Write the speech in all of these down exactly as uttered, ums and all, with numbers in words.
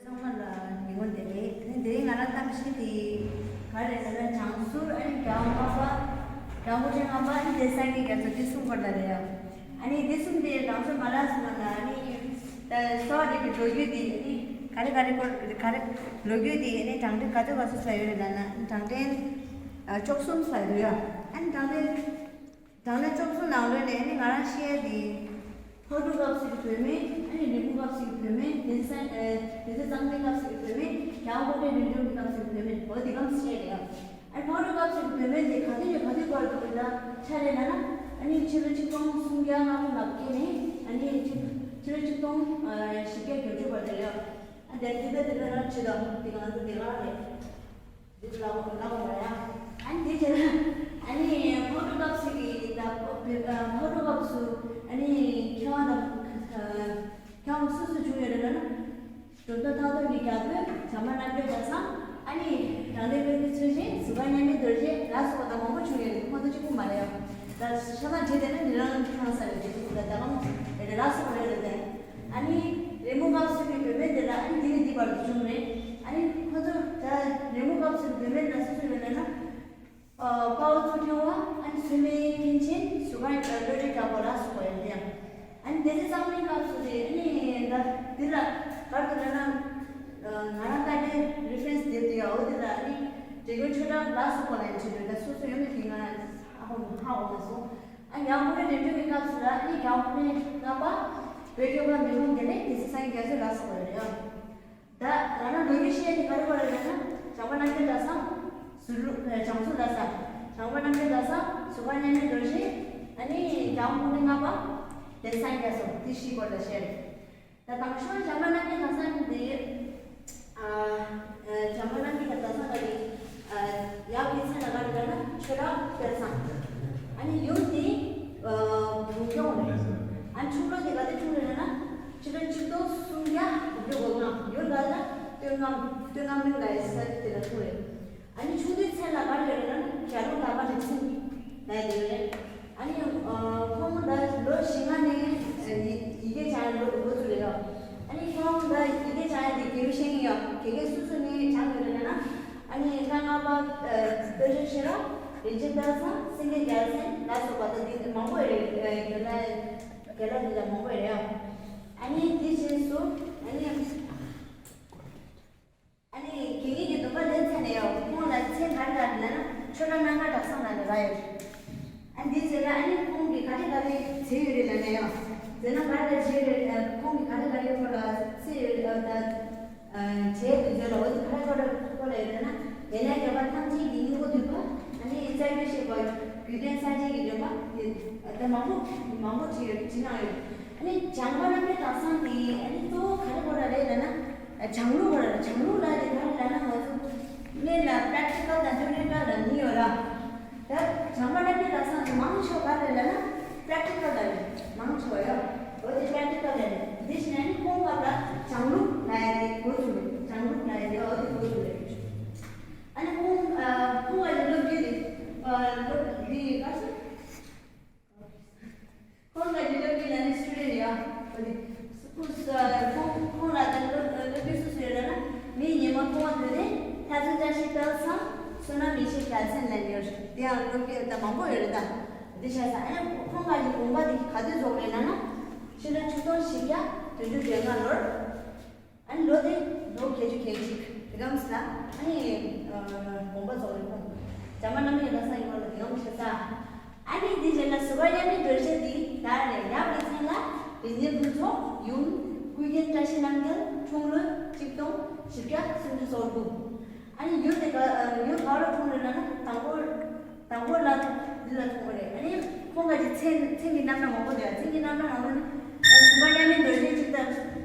ཚང་མ་ལ་ཉིན་མོ་བདེ་ལེགས། ཨ་ནི་དེ་རིང་ང་རང་གཏམ་བཤད་དེ་ག་རེ་རེད་ལབ་ན། བྱང་ཟུར་ཨ་ནི་རྒྱལ་བ་ལྔ་པ། རྒྱལ་བ་སྐུ་ཕྲེང་ལྔ་པ། ཨ་ནི་དེ་སངས་རྒྱས་རྒྱ་མཚོ་དེ་གསུང་སྐོར་ལ་རེད་ཡ། ཨ་ནི་དེ་གསུམ་དེ་རང་ཚོ་མ་ལ་སོང་བ་ན། ཨ་ནི་ད་གསོ་བ་རིག་པའི་ལོ་རྒྱུས་དེ་ཨ་ནི་ག་རེ་ག་རེ་སྐོར་ག་རེ་ལོ་རྒྱུས་དེ་ཨ་ནི་གྲངས་འདྲེན་ག་ཚོད་ག་ཚོད་ས་ཡོད་རེད་ལབ་ན། གྲངས་འདྲེན་ཨ་བཅུ་གསུམ་ས་ཡོད་ཡ། ཨ་ནི་གྲངས་འདྲེན། དང་ནི་བཅོ་བརྒྱད་ནང་ལོགས་ནས་ནི་ང་རང་བཤད་ཡ་དེ། ཕག་གྲུ་སྐབས་སུ་གི་བུད་མེད། ཨ་ནི་རི་མོ་སྐབས་སུ་གི་བུད་མེད། དེ་ཚེ་ཨ་དེ་ཚེ་གཙང་པའི་སྐབས་སུ་གི་བུད་མེད། རྒྱལ་བ་ཀོང་སྤྲུལ་རིམ་བྱོན་གྱི་སྐབས་སུ་གི་བུད་མེད། འོ་དེ་གམ་བཤད་ཡ་དེ་ཡང་། ཨ་ནི་ཕག་གྲུ་སྐབས་སུ་གི་བུད་མེད་དེ་ག་དུས་ནས་ག་དུས་བར་དུ་ཡིན་ན་ཆ་རེད་ལབ་ན། ཨ་ནི་ཕྱི་ལོ་ཆིག་སྟོང་སུམ་བརྒྱ་ལྔ་བཅུ་ང་བརྒྱད་ནས་ཨ་ནི་ཕྱི་ཕྱི་ལོ་ཆིག་སྟོང་བཞི་བརྒྱ་གྱ་དྲུག་བར་དུ་རེད་ཡ། ཨ་དེ་དེ་ད་དེ་ག་རང་བྱེད་དང་དེ་གང་དུ་དེ་ག་རང་རེད། འདི་ལ་ལ་འོ་ཡ། ཨ་ནི་དེ་བྱས་ན་ཨ་ནི་ཕག་གྲུ་སྐབས་སུ་གི་ད་ཕག་གྲུ་སྐབས་སུ་ཨ་ནི་མཁས་དབང་དང་མཁས་དབང་སུ་སུ་བྱུང་ཡོད་རེད་ལབ་ན། གྲུབ་མཐའ་ཐོག་ཐོག་གི་རྒྱལ་པོ་བྱམས་པ་རྣམ་རྒྱལ་གྲྭ་ཚང་། ཨ་ནི་རང་བདེན་བློ་གྲོས་ཚུལ་ཁྲིམས། གཟུགས་པ་མཉམ་མེད་རྡོ་རྗེ་ལ་སོགས་པ་དང་མང་པོ་བྱུང་ཡོད་རེད། ཁོང་ཚོ་གཅིག་པུ་མ་རེད་ཡ། ད་ཆ་ཚང་བྲིས་བསྡད་ན་འདི་རང་ཧང་སང་རེད། དེ་ད་ད་གང་རེད་ལ་སོགས་པ་རེད་རེད་དེ། ཨ་ནི་རི་མོ་སྐབས་སུ་གི་བུད་མེད་དེ་ལ་ཨ་ནི་འདི་ནས་འདི་བར་དུ་བྱུང་རེད། ཨ་ནི་ཁོ་ཚོ་ད་རི་མོ་སྐབས་སུ་གི་བུད་མེད་ལ་སུ་སུ་ཡོད་ལབ་ན། ཨ་དཔའ་བོ་གཙུག་ཕྲེང་བ། ཨ་ནི་ཚུལ་མིན་མཁན་ཆེན། གཟུགས་ཁམས་བློ་གྲོས་དྲག་པོ་ལ་སོགས་པ་ཡོད་དེ་ཡང་། ཨ་ནི་སྡེ་སྲིད་གཙང་མའི་སྐབས་སུ་དེ་ཨ་ནི་ད་འདི་ལ་གར་དུ་ལབ་ན། ང་རང་ད་ལྟའི་རི་ཕ་རེན་སི་དེབ་དེ་ཡང་འོ་དེ་ལ་ཨ་ནི་འབྲི་གུང་ཆོས་གྲགས་ལ་སོགས་པ་ལ་ཡང་བྲིས་འདུག་ད་སོ་སོ་ཡོད་མེད་དེ་ང་ཧ་གོ་ཧ་གོ་མ་སོང་། ཨ་ཡང་ཀོང་སྤྲུལ་རིམ་བྱོན་གྱི་སྐབས་སུ་ལ་ཨ་ནི་རྒྱལ་བ་ཀོང་སྤྲུལ་ལྔ་པ། བོད་ཀྱི་བ་མི་ཕམ་དགེ་ལེགས། སྡེ་སྲིད་སངས་རྒྱས་རྒྱ་མཚོ་ལ་སོགས་པ་ཡོད་ཡང་། ད་ང་རང་ལོ་རྒྱུས་བཤད་དེ་ག་རེ་བ་རེད་ལབ་ན། བྱམས་པ་རྣམ་རྒྱལ་གྲྭ་ཚང་། ཟུར་ལུགས་བྱང་ཟུར་ལ་ས། བྱམས་པ་རྣམ་རྒྱལ་གྲྭ་ཚང་། གཟུགས་པ་མཉམ་མེད་རྡོ་རྗེ། ཨ་ནི་རྒྱལ་བ་ཀོང་སྤྲུལ་ལྔ་པ། དེ་སངས་རྒྱས་སོ་དེ་བཞི་སྐོར་ལ་བཤད་རེད། ད་དང་ཤོས་བྱམས་པ་རྣམ་རྒྱལ་གྲྭ་ཚང་འདི། ཨ་བྱམས་པ་རྣམ་རྒྱལ་གྲྭ་ཚང་ག་རེ། ཡབ་ཀྱི་མཚན་ལ་ག་རེ་ལབ་ན་ཆོས་གྲགས་གཏེར་ཚང་། ཨ་ནི་ཡུལ་འདི་ཨ་བོད་ལྗོངས་རེད། ཨ་ནི་ཆུ་ལོ་འདི་ག་དུས་འཁྲུངས་རེད་ལབ་ན། ཕྱི་ལོ་ཆིག་སྟོང་སུམ་བརྒྱ་དགུ་བཅུ་གོ་ལྔ། ཡུལ་ག་ལ་སྟོད་མངའ་སྟོད་མངའ་མོན་ལ་ཡི་ས་དེ་ལ་འཁྲུངས་རེད། ཨ་ནི་ཆུང་དུས་མཚན་ལ་ག་རེ་ཡོད་རེད་ལབ་ན་བྱ་རུང་དག་པ་རིག་འཛིན་ལ་ཡོད་རེད། ཨ་ནི་ཁོང་ད་ལོ་བཞི་ལྔ་ནས་ཡི་གེ་སྦྱང་ཡ་ལོ་འགོ་ཚུགས་རེད་ཡ། ཨ་ནི་ཁོང་ད་ཡི་གེ་སྦྱང་ཡ་དེ་དགེ་བའི་བཤེས་གཉེན་ཡ་དགེ་རྒན་སུ་སུ་ནས་སྦྱང་ཡོད་རེད་ལབ་ན། ཨ་ནི་ལྷ་ལྔ་པ་དཔལ་འབྱོར་ཤེས་རབ། རིན་ཆེན་དཔལ་བཟང་། སེང་གེ་རྒྱལ་མཚན་ལ་སོགས་པ་ད་འདི་མང་པོ་ཡོད་རེད། རྒན་ལགས་རྒན་ལགས་འདི་ལ་མང་པོ་ཡོད་རེད་ཡ། ཨ་ནི་དེ་རྗེས་སུ་ཨ་ནི། ཨ་ནི་དགེ་བསྙེན་གྱི་སྡོམ་པ་ལེན་ཚར་ནས་ཡང་ཁོང་ལ་མཚན་ག་རེ་ག་རེ་ལབ་ན་ཆོས་གྲགས་རྣམ་དཀར་གྲྭ་ཚང་ལབ་ནས་རག་ཡོད། ཨ་འདི་ཟེར་ན་ཨ་ནི་ཁོང་གིས་ག་རེ་ག་རེ་བྱས་ཡོད་རེད་ལབ་ན་ཡང་། ཟེར་ན་ག་རེ་ག་རེ་བྱས་ཡོད་རེད། ཁོང་གིས་ག་རེ་ག་རེ་ཁོ་ལ་བྱས་ཡོད་རེད་ད། བྱས་དུས་ཚོད་ལ་འོ་དེ་ག་རེ་ཁོ་ལ་ཁོ་ལ་ཡོད་ལབ་ན། ཡན་ལག་བརྒྱད་པ་ཐམས་ཅད་ཀྱི་སྙིང་པོ་འདུས་པ། ཨ་ནི་རྩ་རྒྱུད་ཤེས་པ། རྒྱུད་དོན་གསལ་བྱེད་ཀྱི་འདོན་པ་དེ་ད་མང་པོ་མང་པོ་བྲིས་ཡོད་བྲིས་གནང་ཡོད། ཨ་ནི་བྱམས་པ་རྣམ་རྒྱལ་གྲྭ་ཚང་དེ་ཨ་ནི་གཙོ་བོ་ག་རེ་སྐོར་ལ་རེད་ལབ་ན། བྱང་ལུགས་སྐོར་ལ་རེད། བྱང་ལུགས་ལ་དེ་ག་རེ་ལབ་ན་ང་ཚོ་སྨན་ལ་པྲེག་ཊི་ཀལ་དང་ཐིའོ་རི་ཊི་ཀལ་ལ་གཉིས་ཡོད་ར། ད་བྱམས་པ་རྣམ་རྒྱལ་གྲྭ་ཚང་དེ་མང་ཆེ་བ་ག་རེ་ལབ་ན་པྲེག་ཊི་ཀལ་ལ་རེད། མང་ཆེ་བ་ཡོད། འོ་དེ་པྲེག་ཊི་ཀལ་ལ་རེད། དེ་བཞིན་ཨ་ནི་ཁོང་སྐབས་ལ་བྱང་ལུགས་ལ་ཡ་དེ་འགོ་ཚུགས་རེད། བྱང་ལུགས་ལ་ཡ་དེ་འོ་དེ་འགོ་ཚུགས་རེད། ཨ་ནི་ཁོང་ཁོང་ལ་ཡི་སློབ་དེབ་དེ་སློབ་དེབ་ག་ཚོད། ཁོང་གི་སློབ་དེབ་ལ་ནི་སུ་རེད་ཡ། ཁོང་ཁོང་ལ་ད་སློབ་དེབ་སུ་སུ་ཡོད་ལབ་ན། མིའི་ཉི་མ་ཁོང་བ་དུ་ནི་ལྷ་རྫོང་བཀྲ་ཤིས་དཔལ་བཟང་། བསོད་ནམས་ཡེ་ཤེས་རྒྱལ་མཚན་ལབ་ཡོད། དེ་ཡང་སློབ་དེབ་ད་མང་པོ་ཡོད་རེད་ད། འདི་བྱས་ཙང་ཨ་ནི་ཁོང་གི་དགོངས་པ་དེ་ག་དུས་རྫོགས་རེད་ལབ་ན། ཕྱི་ལོ་ཆིག་སྟོང་བཞི་བརྒྱ་བདུན་ཅུ་དོན་ལྔ་ལོར། ཨ་ནི་ལོ་དེ་ལོ་བརྒྱད་ཅུ་གྱ་གཅིག་དེ་གམ་ས་ཨ་ནི་དགོངས་པ་རྫོགས་རེད་ཁོང་། བྱམས་པ་རྣམ་རྒྱལ་གྲྭ་ཚང་ཡིན་པ་ལ་དེ་གམ་ཆ་ས། ཨ་ནི་དེ་རྗེས་ལ་གཟུགས་པ་མཉམ་མེད་རྡོ་རྗེ་དེ་ད་རེད། ཡབ་ཀྱི་མཚན་ལ་དེ་ཉིད་ཕུན་ཚོགས། ཡུམ་ཀུན་མཁྱེན་བཀྲ་ཤིས་རྣམ་རྒྱལ། འཁྲུངས་ལོ་ཆིག་སྟོང་བཞི་བརྒྱ་སུམ་ཅུ་སོ་དགུ། ཨ་ནི་ཡུལ་དེ་ག་ཡུལ་ག་རུ་འཁྲུངས་རེད་ལབ་ན་དང་པོ། དང་པོ་ལ་འདི་ལ་ཐུག་པ་རེད། ཨ་ནི་ཁོང་ག་གི་མཚན་མཚན་གྱི་རྣམ་གྲངས་མང་པོ་འདུག་ཡ། མཚན་གྱི་རྣམ་གྲངས་ནང་ལོགས་ནས་ད་གཟུགས་པ་མཉམ་མེད་རྡོ་རྗེ་གཅིག་ལྟར་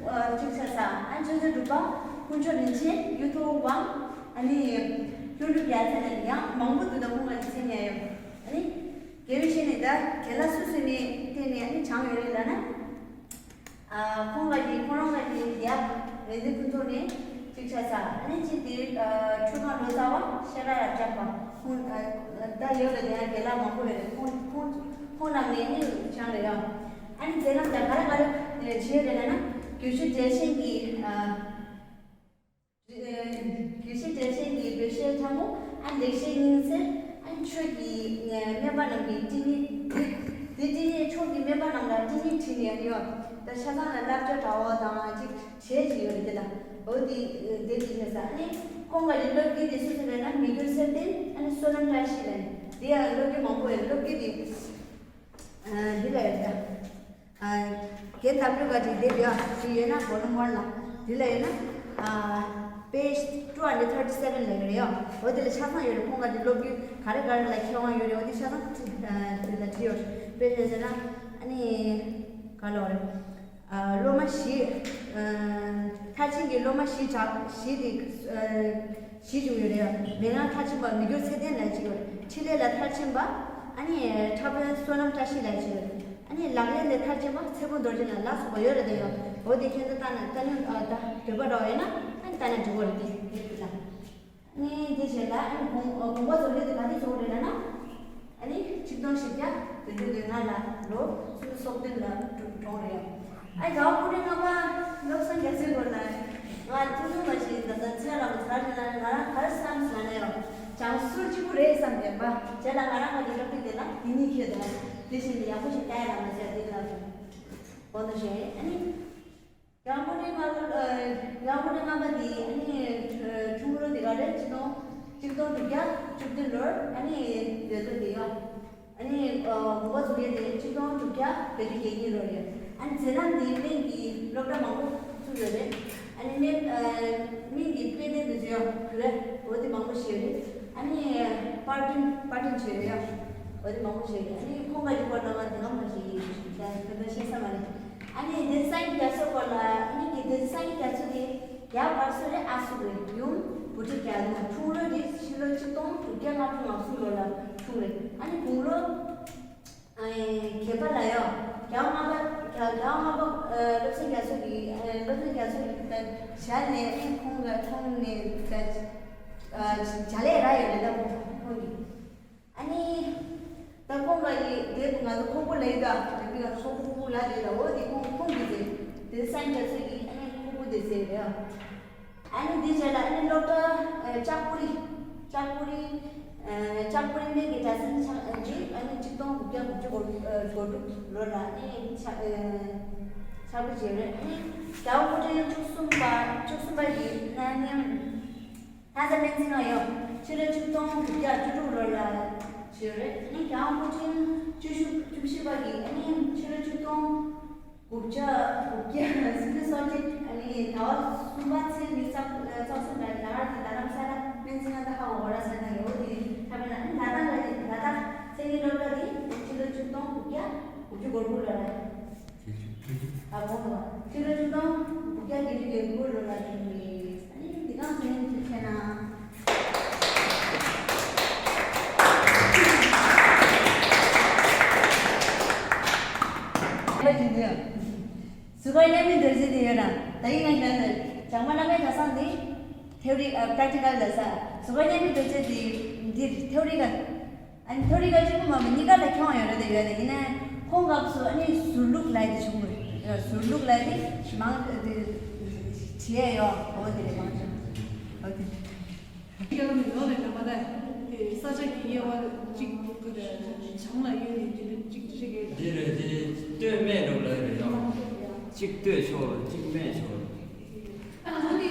གཅིག་ཆ་ས། ཨ་ནི་ཆོས་རྗེ་འབྲུག་པ་དཀོན་མཆོག་རིན་ཆེན། གཡུ་ཐོག་དབང་། ཨ་ནི་ཀླུ་སྒྲུབ་རྒྱལ་མཚན་ལ་ཡང་མང་པོ་འདུག་ད་ཁོང་ག་གི་མཚན་ཡང་ཡང་ཨ་ནི་དགེ་བའི་བཤེས་གཉེན་ད་རྒན་ལགས་སུ་སུ་ནས་བསྟེན་ནས་ཨ་ནི་སྦྱངས་ཡོད་རེད་ལབ་ན། ཁོང་ལ་ཡིན། ཁོ་རང་ལ་ཡིན་ཡབ་རིག་འཛིན་ཕུན་ཚོགས་ནས་གཅིག་ཆ་ས། ཨ་ནི་གཅིག་དེ་ཁྲུས་ཁང་ལོ་ཙཱ་བ་ཤེས་རབ་རབ་འབྱམས་པ་ཁོང་ད་ཡོད་ལ་དེ་ཡང་རྒན་ལགས་མང་པོ་ཡོད་རེད། ཁོང་ཁོང་ཁོང་རྣམས་ནས་ནི་སྦྱངས་རེད་ཡ། ཨ་ནི་མཛད་རྣམ་ད་ག་རེ་ག་རེ་བྱས་རེད་ལབ་ན། རྒྱུད་ཤུགས་འགྲེལ་ཆེན་གྱི། ལེགས་བཤད་ཀྱི་འགྲེལ་བཤད་ཕྲ་མོ། ཨ་ནི་ལེགས་བཤད་སྙིང་བསྡུས། ཨ་ནི་ཆོས་ཀྱི་སྨན་པ་རྣམས་ཀྱི་སྤྲིང་ཡིག་འདི། འདི་སྤྲིང་ཡིག་ཆོས་ཀྱི་སྨན་པ་རྣམས་ལ་སྤྲིང་ཡིག་བྲིས་ནས་ཡོད། ད་ཆ་ཚང་ལ་བསླབ་བྱ་འདྲ་བོ་དང་ཅིག་གྲས་ཅིག་ཡོད་རེད་དེ་ལ། འོ་དེ་དེ་དེ་བྱས་ས། ཨ་ནི་ཁོང་ག་རེ་སློབ་དགེ་དེ་སུ་སུ་རེད་ན། མི་འགྱུར་ཚེ་བརྟན། ཨ་ནི་བསོད་ནམས་བཀྲ་ཤིས་ལ་ནི་དེ་ཡང་སློབ་དགེ་མང་པོ་ཡོད། སློབ་དགེ་དེ་འདི་ལ་ཡོད་ད། རྒན་དམ་ལུག་ག་ཅིག་དེབ་ཡོད་ཅིག་ཡོད་ན། volume one ལ་འདི་ལ་ཡོད་ན། page two hundred thirty seven ལ་ཡོད་རེད་ཡ། འོ་དེ་ལ་ཆ་ཚང་ཡོད་རེད། ཁོང་ག་དེ་སློབ་རྒྱུན་ག་རེ་ག་རེ་ལ་མཁས་དབང་ཡོད་རེད། འོ་དེ་ཆ་ཚང་དེ་ལ་བྲིས་ཡོད་རེད། དཔེ་བྱས་ཟེར་ན་ཨ་ནི་ག་ལ་བ་རེད། སློབ་མ་བཞི། མཐར་ཕྱིན་གྱི་སློབ་མ་བཞི་གྲགས་བཞི་དེ། བཞི་བྱུང་ཡོད་རེད། མན་ངག་མཐར་ཕྱིན་པ་མི་འགྱུར་ཚེ་བརྟན་ལ་གཅིག་ཡོད་རེད། འཕྲིན་ལས་ལ་མཐར་ཕྱིན་པ། ཨ་ནི་འཁྲབ་དཔོན་བསོད་ནམས་བཀྲ་ཤིས་ལ་གཅིག་ཡོད་རེད། ཨ་ནི་ལག་ལེན་ལས་མཐར་ཕྱིན་པ་ཚེ་དཔོན་རྡོ་རྗེ་ལ་ལ་སོགས་པ་ཡོད་རེད་དེ་ཡོད། འོ་དེ་ཁྱེད་ཚོ་ལྟ་ན་ལྟ་ནི་ཨ་ད་འདོད་པ་འདྲ་བ་ཡོད་ན་ཨ་ནི་ལྟ་ན་འགྲིག་གི་རེད་དེ་དེ་དེ་ལ། ཨ་ནི་དེ་བྱས་ལ་ཨ་ནི་དགོངས་དགོངས་པ་རྫོགས་ལེ་དེ་ག་དུས་རྫོགས་རེད་ལབ་ན། ཨ་ནི་ཆིག་སྟོང་བཞི་བརྒྱ་བདུན་ཅུ་དོན་ལྔ་ལ་ལོ་སུམ་ཅུ་སོ་བདུན་ལ་གྲོངས་རེད། ཨ་ནི་རྒྱལ་བ་སྐུ་ཕྲེང་ལྔ་པ་བློ་བཟང་རྒྱ་མཚོའི་སྐོར་ལ་ང་ཐུང་ཐུང་མ་ཞིག་ད་ལྟ་ཚེ་རིང་ལགས་ཚར་ན་ང་རང་ག་རེ་བསམ་ཟེར་ན་ཡང་སྦྱང་ཚུལ་གཅིག་པུ་རེད་བསམ་བསྡད་པ་བྱས་ལ། ང་རང་ག་དེ་སློབ་ཁྲིད་དེ་ལ་དེ་གཉིས་ཁྱེད་དང་དེ་བཞིན་ཡག་པོ་ཞིག་ལྟ་ཡ་ལ་མ་ཟེར་དེ་ལ་དགོངས་དག་ཞུ། ཨ་ནི། རྒྱལ་བ་སྐུ་ཕྲེང་ལྔ་པ། ཨ། རྒྱལ་བ་སྐུ་ཕྲེང་ལྔ་པ་འདི་ཨ་ནི་འཁྲུངས་ལོ་འདི་ག་རེད། ཆིག་སྟོང་ཆིག་སྟོང་དྲུག་བརྒྱ་བཅུ་བདུན་ལོར་ཨ་ནི་འདས་གྲོངས་འདི་ཡོད། ཨ་ནི་ཨ་དགོངས་པ་རྫོགས་ཡས་དེ་ཆིག་སྟོང་དྲུག་བརྒྱ་བརྒྱད་ཅུ་གྱ་གཉིས་ལོར་ཡོད། ཨ་ནི་མཛད་རྣམ་འདི་སྨན་གྱི་སློབ་གྲྭ་མང་པོ་བཙུགས་ཡོད་རེད། ཨ་ནི་སྨན་ཨ་སྨན་གྱི་དཔེ་དེབ་འདི་ཚོ་ཡང་བྲིས་རེད། འོ་དེ་མང་པོ་ཞིག་ཡོད་རེད། ཨ་ནི་པར་སྐྲུན་པར་སྐྲུན་བྱས་ཡོད། འོ་དེ་མང་པོ་ཞིག་ཡོད་རེད། ཨ་ནི་ཁོང་ག་རེ་སྐོར་ལ་ང་དེ་ག་མ་ཞིག་ད་ད་ཤེས་ས་མ་རེད། ཨ་ནི་འདི་སངས་རྒྱས་རྒྱ་མཚོ་སྐོར་ལ། ཨ་ནི་འདི་སངས་རྒྱས་རྒྱ་མཚོ་དེ་རྒྱ་བར་སོ་རེད། ཨ་སུ་རེད། ཡུམ་བུ་ཁྲིད་རྒྱལ་མོ། འཁྲུངས་ལོ་དེ་ཕྱི་ལོ་ཆིག་སྟོང་དྲུག་བརྒྱ་ལྔ་བཅུ་ང་གསུམ་ལོ་ལ་འཁྲུངས་རེད། ཨ་ནི་དགུང་ལོ་ཨ་བརྒྱད་པ་ལ་ཡོད། རྒྱལ་བ་ལྔ་པ་རྒྱལ་རྒྱལ་བ་ལྔ་པ་ཨ་བློ་བཟང་རྒྱ་མཚོ་གི་ཨ་བློ་བཟང་རྒྱ་མཚོ་གི་ད་ཞལ་ནས་ཨ་ནི་ཁོང་གི་ཁོང་ནས་ད་ཨ་ཕྱག་ལས་རག་ཡོད་རེད། ད་ཁོང་ཁོང་གི་ཨ་ནི། ད་ཁོང་ག་ཡི་དེབ་ང་ཚོ་ཁོག་པ་ལ་ཡི་ད་དེབ་ང་ཚོ་ཁོག་པ་ཁོག་པ་ལ་རེད་ལ། འོ་དེ་ཁོང་ཁོང་གི་དེབ་དེ་སངས་རྒྱས་རྒྱ་མཚོ་གི་ཨ་ནི་ཁོག་པ་དེ་ཟེར་རེད། ཨ་ནི་དེ་བྱས་ལ་ཨ་ནི་སློབ་གྲྭ་ལྕགས་པོ་རི་ལྕགས་པོ་རི་ལྕགས་པོ་རི་སྨན་གྱི་གྲྭ་ཚང་ཆགས་རྗེས་ཨ་ནི་ཆིག་སྟོང་དགུ་བརྒྱ་དགུ་བཅུ་གོ་དགུ་བཅུ་ལོ་ལ་ཨ་ནི་ཕྱག་ཕྱག་ལས་བྱས་རེད། ཨ་ནི་རྒྱལ་བ་སྐུ་ཕྲེང་བཅུ་གསུམ་པ་བཅུ་གསུམ་པ་ཡི་གནང་མཁན། ལྷ་ས་སྨན་རྩིས་ཁང་ཡོད། ཕྱི་ལོ་ཆིག་སྟོང་དགུ་བརྒྱ་བཅུ་དྲུག་ལོ་ལ་བྱས་རེད། ཨ་ནི་རྒྱལ་བ་སྐུ་ཕྲེང་བཅུ་བཞི་བཅུ་བཞི་པ་གིས་ཨ་ནི་ཕྱི་ལོ་ཆིག་སྟོང་དགུ་བརྒྱ་དགུ་བརྒྱ་སུམ་ཅུ་སོ་གཅིག་ཨ་ནི་ཟླ་བ་གསུམ་པ་ཚེས་ཉི་ཤུ་རྩ་གསུམ་ལ་རྒྱ་གར་གྱི་རྡ་རམ་ས་ལ་སྨན་རྩིས་ཁང་ད་ཧ་གོ་ར་ས་ན་ཡོད་དེ་ཁ་མེད་ན། ཨ་ནི་ལ་དྭགས་ལ་ལ་དྭགས་མཚན་ཉིད་སློབ་གྲྭ་དེ་ཕྱི་ལོ་ཆིག་སྟོང་དགུ་བརྒྱ་དགུ་བཅུ་གོ་དགུ་ལོ་ལ། ཨ་གོ་མ། ཕྱི་ལོ་ཆིག་སྟོང་དགུ་བརྒྱ་བརྒྱད་ཅུ་གྱ་དགུ་ལོ་ལ་བྱུང་བའི་ཨ་ནི་འདི་གང་ཟེར་ནས་བཤད་ན། ཟུར་པ་མཉམ་མེད་རྡོ་རྗེ་དེ་ཡོད་ན་ད་ཡིན་ན་ཡོད་ན་བྱང་པ་བླ་མའི་གྲྭ་ཚང་འདི་ཐེའུ་རི་ཨ་པྲེག་ཊི་ཀལ་ལ་ས། ཟུར་པ་མཉམ་མེད་རྡོ་རྗེ་དེ་འདིར་ཐེའུ་རི་ག་ཨ་ནི་ཐོ་རི་ག་གཅིག་པུ་མ་མ་གཉིས་ཀ་ལ་ཁྱོང་ཡོད་རེད་དེ་ཡོད་ནི་ཡིན་ན། ཁོང་སྐབས་སུ་ཨ་ནི་ཟུར་ལུགས་ལ་དེ་བྱུང་རེད། ཟུར་ལུགས་ལ་དེ་མང་དེ་བྲིས་ཡ་ཡོད། འོ་དེ་རེད་མང་ཆེ་བ། འོ་དེ། ཡང་ཡོད་རེད་ལ་མ་ད་དེ་ས་ཆ་གི་དབྱེ་བ་གཅིག་བྱང་ལ་ཡོད་ནས་དེ་འདྲ་གཅིག་བྲིས་གི་འདི་རེད། དེ་སྟོད་སྨད་འགྲོ་ལ་རེད་ཡང་གཅིག་སྟོད་ཕྱོགས་གཅིག་སྨད་ཕྱོགས། ཨ་ནི་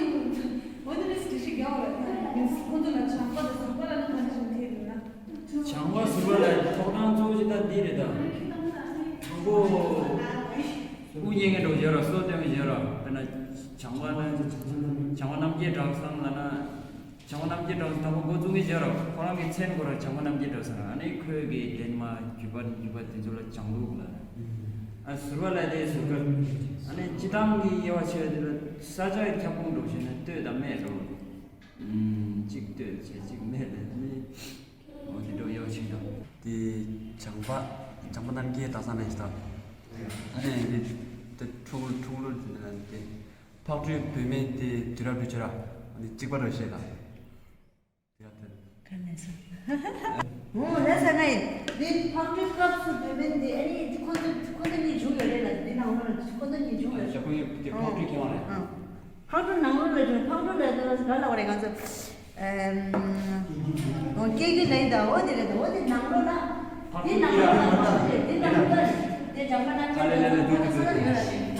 འོ་དེ་ནས་དེ་ཞིག་ཡོད་རེད། ཁོང་ཚོ་ལ་བྱང་པ་དང་ཟུར་པ་ལ་ནི་ག་འདྲ་ཞིག་ཐེབས་འདུག་ན། བྱང་པ་ཟུར་པ་ལ་ཐོག་དང་གཙོ་བོ་ཅིག་ད་འདི་རེད་ད། དང་པོ་དབུ་བརྙེས་མཁན་འགྲོ་བྱེད་ར་སོ་སྟོན་བྱེད་ར། དཔེར་ན་བྱང་པ་ན་བྱང་པ་རྣམ་རྒྱལ་གྲགས་བསམ་ལ་ན། བྱང་པ་རྣམ་རྒྱལ་གྲགས་བསམ་དང་པོ་འགོ་བཙུགས་མཁན་བྱེད་ར། ཁོ་རང་གི་མཚན་ཁོ་ར་བྱང་པ་རྣམ་རྒྱལ་གྲགས་བསམ་ར། ཨ་ནི་ཁོས་གི་འདན་མ་བརྒྱུད་པ་བརྒྱུད་པ་དེ་ཚོ་ལ་བྱང་ལུགས་ལ། ཨ་ཟུར་པ་ལ་དེ་ཟུར་པ། ཨ་ནི་སྤྱི་བཏང་གི་དབྱེ་བ་ཕྱེ་བ་དེ་ལ་ས་ཆ་ཁྱབ་ཁོངས་འགྲོ་བྱེད་ན་སྟོད་དང་སྨད་འགྲོ། གཅིག་སྟོད་བྱས་གཅིག་སྨད་ལ་ནི། འོ་དེ་འགྲོ་ཡག་ཅིག་དང་། དེ་བྱང་པ་བྱང་པ་རྣམ་རྒྱལ་གྲྭ་ཚང་ནས་ཤི་དང་། ཨ་ནི་དེ་འཁྲུག་འཁྲུག་ལོ་དེ་ཕག་གྲུའི་བུད་མེད་དེ་དུས་རབས་དུ་ཆེ་ར། ཨ་ནི་གཅིག་པ་ར་བཤད་དང་། དུས་རབས་དེ། ག་ནས་སོང་། འོ་ལ་ས་ནས་དེ་ཕག་གྲུའི་སྐབས་སུ་བུད་མེད་དེ་ཨ་ནི་ཁོ་ཚོ་ཁོ་ཚོ་གཉིས་བྱུང་ཡོད་རེད་ལ། དེ་ནང་ལོགས་ལ་ཁོ་ཚོ་གཉིས་བྱུང་ཡོད་རེད། ཕག་གྲུའི་ཕག་གྲུའི་ཁྱེད་རང་རེད། ཕག་གྲུ་ནང་ལོགས་ལ་བྱུང་། ཕག་གྲུ་ལ་དེ་ག་ལ་བ་རེད་ང་ཚོ། ཨེམ། འོ་སྐྱེ་རྒྱུ་ལས་ད་འོ་དེ་རེད་ད། འོ་དེ་ནང་ལོགས་ལ། དེ་ནང་ལོགས་ལ་འོ་དེ་དེ་ནང་ལོགས་ལ་དེ་འཇམ་པ་ནང་ལོགས་ལ་ས་ལ་ཡོད་ལ་དེ།